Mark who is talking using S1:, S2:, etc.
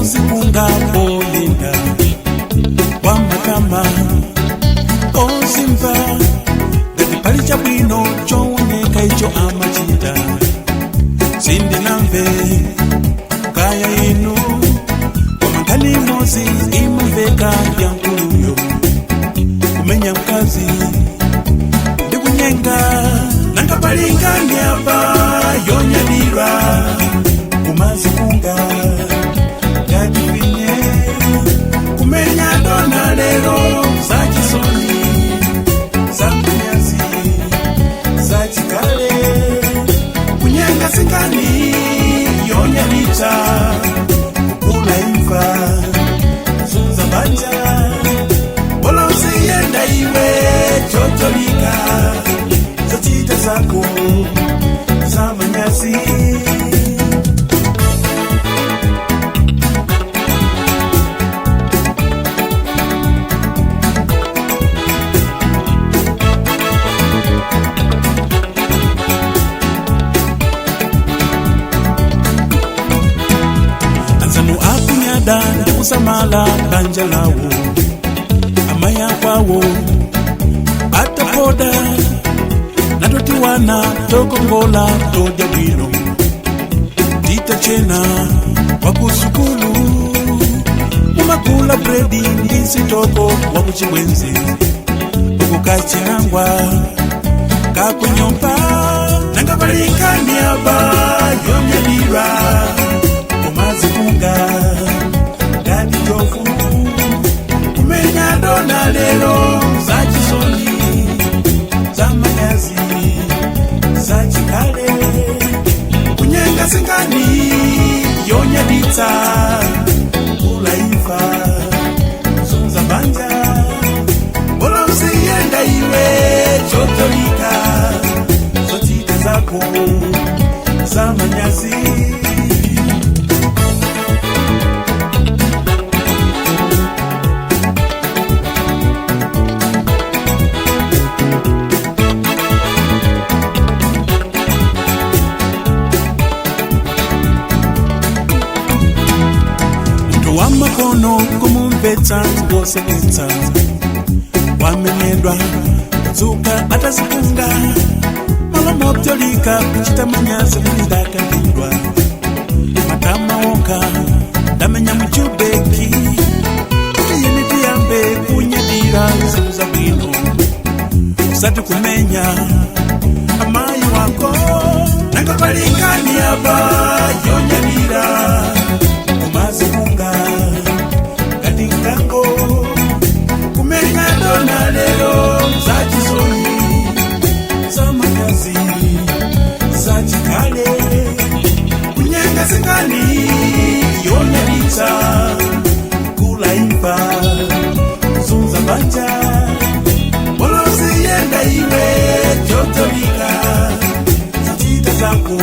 S1: Ozikunga poyenda wamatama, ozimva ngati pali chabwino chowoneka icho amachita. Sindinamve kaya inu, koma nkhani imodzi imamveka ya mkuluyo kumenya mkazi ndi kunyenga. Nanga pali nkhani apa yonyadira kumazikunga ngati finye, kumenya dona lero? Zachisoni, zamanyazi, zachikale. Kunyenga singani yonyaditsa, kukula imfa, zunza banja. Bola usiyenda iwe chotolika, zochita zako zamanyazi. Anzanu akunyada ndi kusamala banja lawo, amayi akwawo atapoda natotiwana tokongola todya bwino titachena wakusukulu, mumakula bredi ndi sitoko wakuchibwenzi ukukachilangwa kakunyumba. Nanga pali nkhani apa yonyadira kumazikunga ngati njovu, kumenya dona lero? Zachisoni, zamanyazi, zachikale. Kunyenga singani yonyaditsa, kulaifa zunza banja. Bola usiyenda iwe chotolika, zochita zako zamanyazi. Munthu wamakono kumumvetsa ngoseketsa, wamenyedwa kudzuka atazikunga malomopyolika kuchita manyazi kuti ndakandidwa matama woka ndamenya muchubeki. Kuti yeni tiyambe kunyadira zinthu zabwino, usati kumenya amayi wako. Nanga pali nkhani apa yonyadira kumazikunga ngati mkango, kumenya dona lero? Zachisoni, zamanyazi, zachikale. Kunyenga singani yonyaditsa, kula imfa, zunza banja. Bola usiyenda iwe chotolika, zochita zako